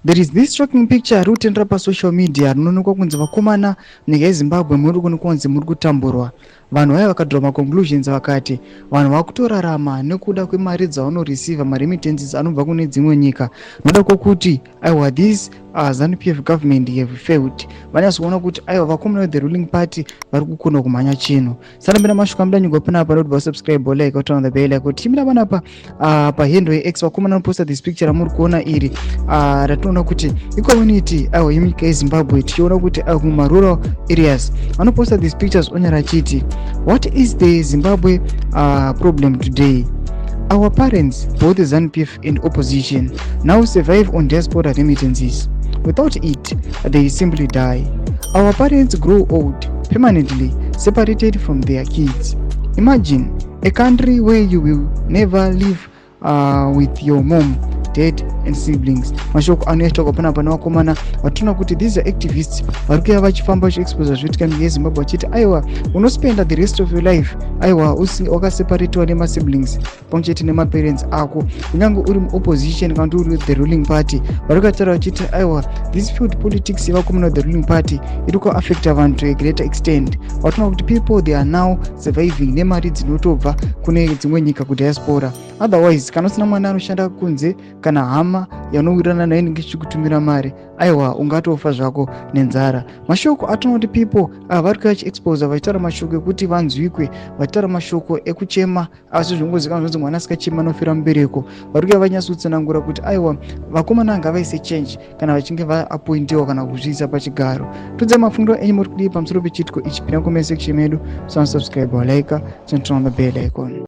There is this shocking picture riri kutenderera pasocial media rinoonekwa kunzi vakomana munyika yeZimbabwe muri kuonekwa kunzi muri kutamburwa. Vanhu vaya vakadraw maconclusions vakati vanhu vakutorarama nekuda kwemari dzavanoreceiver, maremittances anobva kune dzimwe nyika, noda kwokuti aiwa, this ZANU PF government have failed. Vanyatsoona kuti aiwa, vakomana the ruling party vari kukona kumhanya chinhu. Sanambira mashoko amudanyigwa panapa noti vasubscribe, like, turn on the bell icon. Tichimira panapa pahandle yeX, vakomana vanoposta this picture ramuri kuona iri, ratinoona kuti icommunity aiwa yemunyika yeZimbabwe, tichiona kuti aiwa, mumarural areas vanoposta these pictures onyora achiti, "What is the Zimbabwe problem today? Our parents, both ZANU PF and opposition, now survive on diaspora remittances. Without it, they simply die. Our parents grow old permanently separated from their kids. Imagine a country where you will never live with your mom, dad and siblings." Mashoko anoitwa panapa nevakomana vatinoona kuti these are activists vari kuya vachifamba vachiexposa zvinoitika munyika yeZimbabwe, vachiti aiwa, unospenda the rest of your life aiwa wakaseparatiwa nemasiblings pamwe chete nemaparents ako, kunyange uri muopposition kana kuti uri the ruling party. Vari kutaura vachiti aiwa, this failed politics yevakomana the ruling party iri kuaffecta vanhu to a greater extent. Vatinoona kuti people, they are now surviving nemari dzinotobva kune dzimwe nyika, kudiaspora. Otherwise, kana usina mwana anoshanda kunze kana hama yaunowirirana nayo inenge ichikutumira mari, aiwa, ungatofa zvako nenzara. Mashoko atinoona kuti people ava vari kuya vachiexposa, vachitaura mashoko ekuti vanzwikwe, vachitaura mashoko ekuchema, asi zvinongozikanwa zvinonzi mwana asikachema anofira mubereko. Vari kuya vanyatsotsanangura kuti aiwa, vakomana ngavaise change kana vachinge vaappointiwa kana kuzviisa pachigaro. Tudzai mafungiro enyu, muri kudii pamusoro pechiitiko ichi? Pinda comment section medu, subscribe, like, turn on the bell icon.